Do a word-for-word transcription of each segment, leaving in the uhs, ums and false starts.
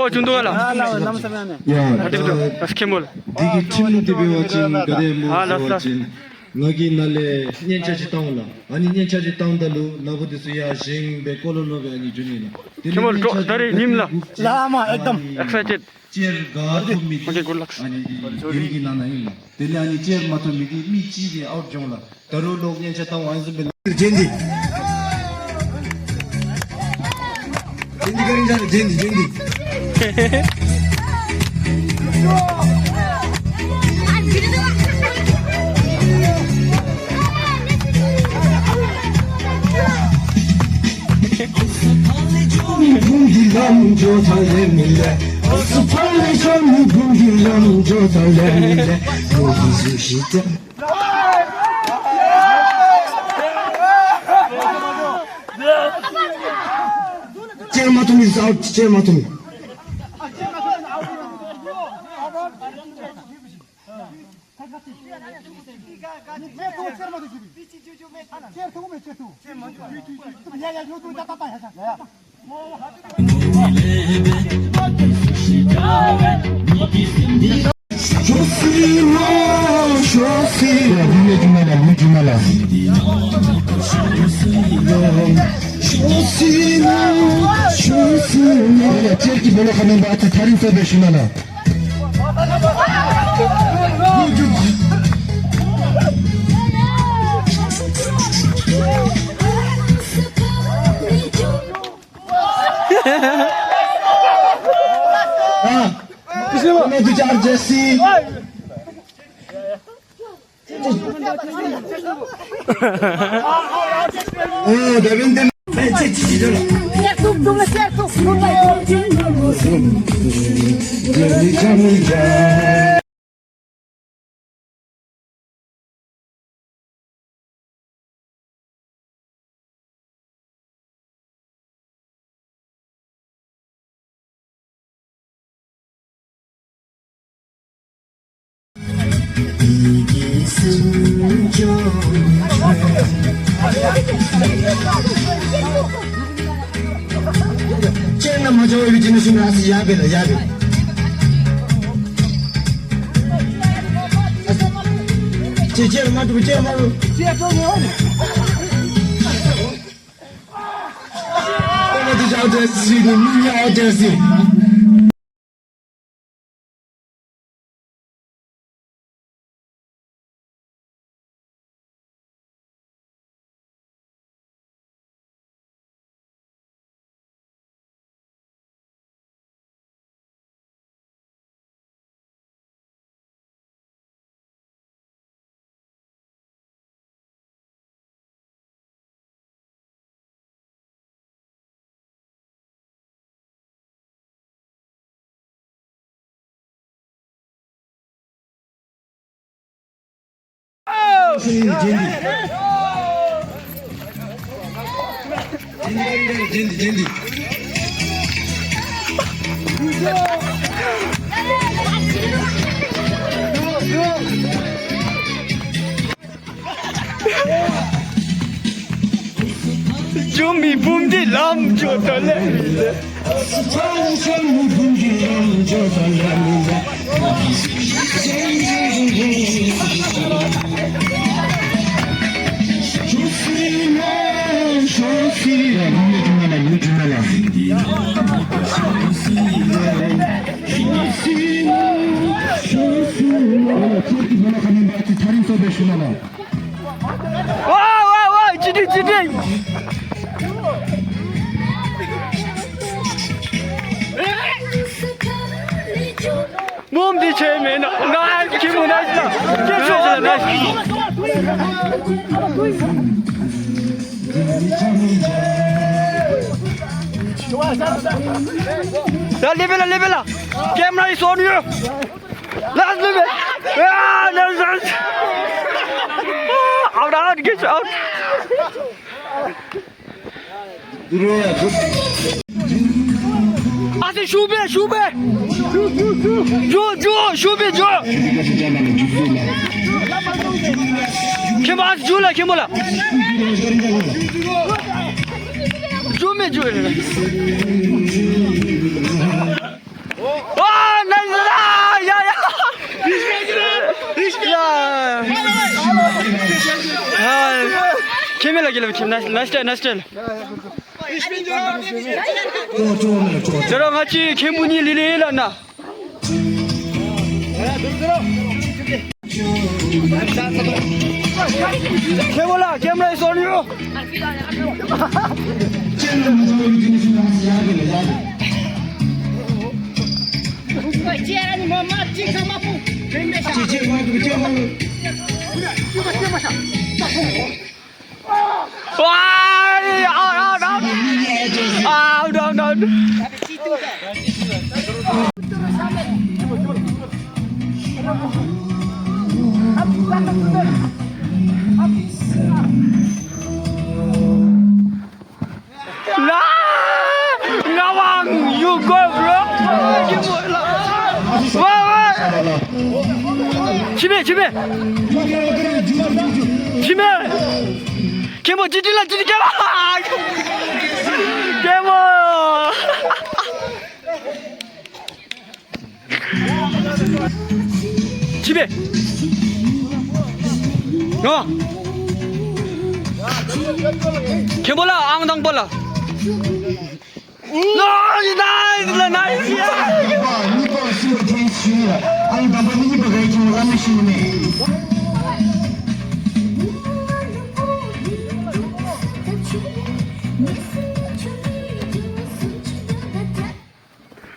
ཨོ་ཆུང་དུ་ལ། ཡ། ཨ་ཏིག་ཏོ་ཨ་སྐྱེ་མོ་ལ། འདི་གི་ཁྲིམས་ལུགས་དེ་འབད་བ་ཅིན་ག་དེ་མོ་ཨ་ལ་ཟེར་བ་ལ། ཅིན་ང་གི་ནང་ལས་སྙན་ཆ་ཅིག་བཏང་ལ། ཨ་ནི་སྙན་ཆ་ཅིག་བཏང་ད་ལུ་ནག་པོ་དེ་ཚུ་ཡར་བཞེངས་སྦེ་ཀོ་ལོ་ལོ་སྦེ་ཨ་ནི་འགྱོ་ནི་ལགས། དེ་ལས་ཁྱེད་མོ་སྙན་ཆ་ད་རེས་ཉིནམ་ལ། ལ་མ་ཨེག་དམ་ཨེག་སའི་ཊེཌ། ཅེར་ག་ཐོབ་མི་དེ་ཨ་ནི་འདི་ཡུལ་གྱི་ནང་ན་ཨིན་ལགས། དེ་ལས་ཨ་ནི་ཅེར་མ་ཐོབ་མི་དེ་མི་གཅིག་གིས་ཨའུཊ་འགྱོ་ལགས། ད་རུང་ལོག་སྙན་ཆ་བཏང་བ་ཨིན་ཟེར་བའི་ལགས། རྗེ་འདི། རྗེ་འདི་བཀའ་དྲིན་ཆེ། རྗེ་འདི་རྗེ་འདི། ཅེར་མ་ཐོབ་མི་ཨའུཊ། ཅེར་མ་ཐོབ་མི། ཅེར་ན་མ་འཇོག་པའི་ཅི་ནུ་ཤུ་ན་སི་ཡ་བེ་ལ་ཡ་བེ། ཅེར་ཅེར་མ་ཏུ་ཅེར་མ་རུ། ཅེར་ཏུ་ནི་ཧོ་ནི། ཨོ་མ་ཏུ་ཅ་ཨའུཊ་ཟེར་སི་ནི་མི་ཉ་ཨའུཊ་ཟེར་སི། ཇོ་མི་འབུམ་འདི་ལམ་ཇོ་ད་ལེ་མི་ལེ། ཨོ་ཨོ་ཨོ། ཅི་ཏི་ཅི་ཏི། མོམ་འདི་ཆེ་མེད་ན་ང་ཁྱི་མོ་ན་ཅི་ལ་ཅི་ཆོག་ལ་ན། ད་ལེ་བེ་ལ་ལེ་བེ་ལ། Camera is on you. Last limit. Ah, no, no. Out, out, get out. ཨ་ཙི་ཤུགས་པས་ཤུགས་པས། ཇོ་ཇོ་ཤུགས་པས་ཇོ། ཁྱེད་མ་ཨ་ཙི་ཇོ་ལ་ཁྱེད་མོ་ལ། ཇོ་མེད་ཇོ། ཨ། ནའི་སི། ཡ་ཡ་ཡ། ཁྱེད་མེད་ལ་ཁྱེད་ལ་ཁྱེད། ནའི་སི་ནའི་སི་ཊའིལ། ནའི་སི་ཊའིལ། ཁྱེད་རང་ང་ཅི་ཁེ་མུ་ནི་ལི་ལི་ལ་ན། ཁེ་མོ་ལ་camera is on you. Why? Out, out, out. Out, out, out. ང་དབང་། you go, bro. ཁྱི་མེད། ཁྱི་མེད། ཁྱི་མེད། ཁྱེད་མོ་ཅི་ཏི་ལ་ཅི་ཏི་ཁྱེད་མོ། ཁྱེད་མོ། ཅི་མེད། ཨ། ཁྱེད་མོ་ལ་ཨང་དང་པོ་ལ། ནའི་སི། ནའི་སི། ནའི་སི། གཉིས་པ། གཉིས་པ་སུ་ཡོད་དེ་ཞུ་ཡ། ཨང་དང་པོ་ནི་གཉིས་པ་ག་རེ་བྱུང་བ་ལ་མི་ཤེས་ནི་མེད།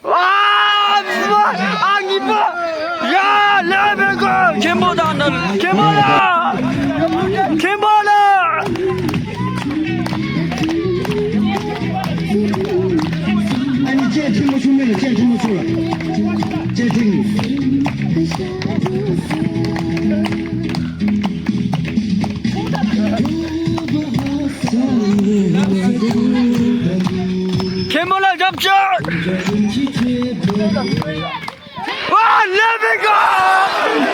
ཨ། ཨ། གཉིས་པ། ཡ། ལེ་བེ་གོ། ཁེམ་པོ་དང་ནི། ཁེམ་པོ་ལ། ཁེམ་པོ་ལ། ཨ་ནི་ཅེ་ཁྲིམས་མ་ཆུང་མེད་ལ། ཅེ་ཁྲིམས་མ་ཆུང་ལ། ཅེ་ཁྲིམས། ཁེམ་པོ་ལ་རྒྱབ་སྐྱོར། ཨ། ལེ་བེ་གོ།